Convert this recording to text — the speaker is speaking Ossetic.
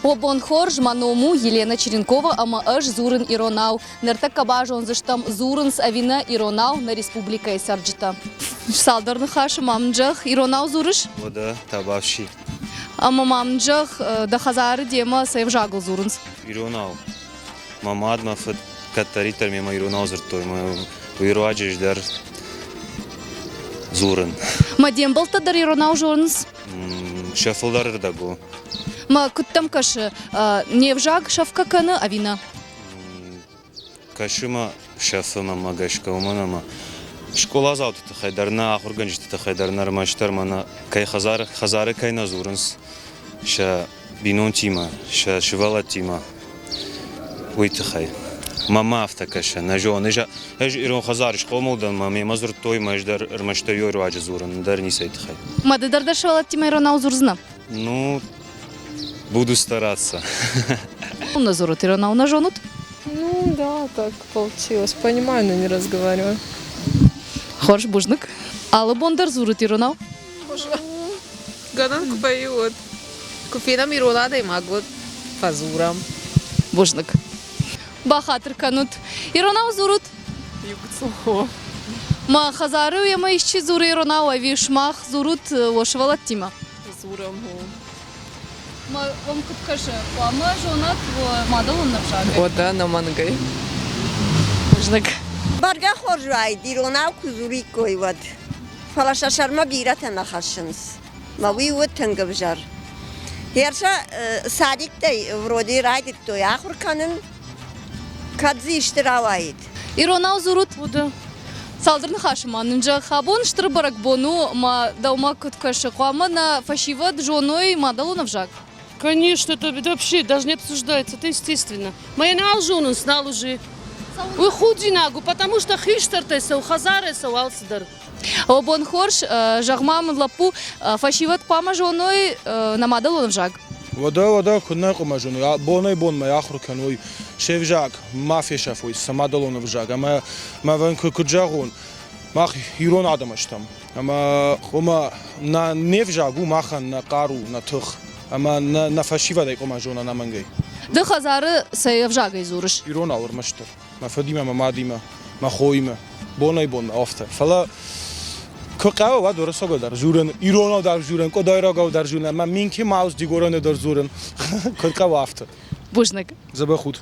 О бон хорз, мӕ ном у Елена Черенкова ӕмӕ ӕз дзурын иронау. Ныртӕккӕ базондзыстӕм, дзурынц ӕви нӕ иронау нӕ республикӕйы цӕрджытӕ. Цалдӕр ныхасы ма мын зӕгъ, иронау дзурыс? Уӕдӕ, табафси. Ӕмӕ ма мын зӕгъ, дӕ хӕдзары демӕ цӕй ӕвзагыл дзурынц? Иронау. Мӕ мад, мӕ фыд кӕддӕриддӕр мемӕ иронау дзырдтой, мӕ уый руаджы ӕз дӕр дзурын. Мӕ де мбӕлттӕ дӕр иронау зонынц? Сӕ фылдӕр ӕрдӕг у. Мӕ куыд дӕм кӕсы, не взаг сӕфгӕ кӕны ӕви нӕ? Кӕсы мӕ сӕфы мӕмӕ гӕсгӕ, уымӕн ӕмӕ скъоладзауты тыххӕй дӕр нӕ, ахуыргӕнджыты тыххӕй дӕр нӕ, ӕрмӕстдӕр мӕнӕ кӕй хӕдзары, хӕдзары кӕй нӕ дзурынц сӕ бинонтимӕ, сӕ сывӕллӕттимӕ, уый тыххӕй. Мӕнмӕ афтӕ кӕсы, нӕ зонын. Ӕз, ӕз ирон хӕдзары схъомыл дӕн, мӕ мемӕ дзырдтой, мӕ ӕз дӕр ӕрмӕстдӕр йой руаджы дзурын, ӕндӕр ницӕй тыххӕй. Мӕ ды дӕр дӕ сывӕллӕттимӕ иронау дзурдзынӕ? Ну, буду стараться. Нӕ дзурут иронау, нӕ зонут? Ну да, так получилось. Понимаю, но не разговариваю. Хорз, бузныг. Алы бон дӕр дзурут иронау? Гӕнӕн куы вӕййы, уӕд куы фенӕм ирон адӕймаг, уӕд фӕдзурӕм. Бузныг. Бахатыр кӕнут. Иронау дзурут? Иу Мӕ хӕдзары уемӕ исчи дзуры иронау ӕви сымах дзурут уӕ сывӕллӕттимӕ? Дзурӕм. Мӕ уӕм куыд кӕсы, хъуамӕ зонат уӕ мадӕлон ӕвзагӕй? Уӕдӕ ӕнӕмӕнгӕй. Бузныг. Бӕргӕ хорз уаид, иронау куы дзуриккой, уӕд. Фӕлӕ сӕ сӕрмӕ бирӕтӕ нӕ хӕссынц. Мӕ уый уыд тынг ӕвзӕр. Херса садиктӕй вроде райдыдтой ахуыр кӕнын, кӕд дзы исты рауаид. Иронау дзурут? Уды. Цалдӕр ныхасы ма нын зӕгъ, абон стыр бӕрӕгбон у, ӕмӕ дӕумӕ куыд кӕсы, хъуамӕ нӕ фӕсивӕд зоной мадӕлон ӕвзаг? Конечно, это вообще даже не обсуждается, это естественно. Мӕ нал зонынц, нал уже. Уый худинаг у, потому что хистӕртӕй цӕуы, хӕдзарӕй цӕуы алцыдӕр. О, бон хорз, зӕгъ-ма мын, лӕппу, фӕсивӕд хъуамӕ зоной нӕ мадӕлон ӕвзаг? Уӕдӕ, уӕдӕ, куыннӕ хъуамӕ зоной, бонӕй-бонмӕ ахуыр кӕной се взаг, ма фесӕфой сӕ мадӕлон ӕвзаг. Ӕмӕ мӕ куыд зӕгъон, мах ирон адӕм стӕм. Ӕмӕ хъуамӕ нӕ не взаг у махӕн нӕ хъару, нӕ тых. Ӕмӕ нӕ фӕсивӕдӕй хъуамӕ зона ӕнӕмӕнгӕй. Ды хӕдзары цӕй ӕвзагӕй дзурыс? Иронау ӕрмӕстдӕр. Мӕ фыдимӕ, мӕ мадимӕ, мӕ хоимӕ. Бонӕй-бонмӕ афтӕ. Фӕлӕ куы хъӕуы, уӕд уырыссагау дӕр дзурын, иронау дӕр дзурын, къуыдайрагау дӕр дзурын ӕмӕ Минки Маус дигораны дӕр дзурын. Куыд хъӕуы, афтӕ. Бузныг. Дзӕбӕх ут.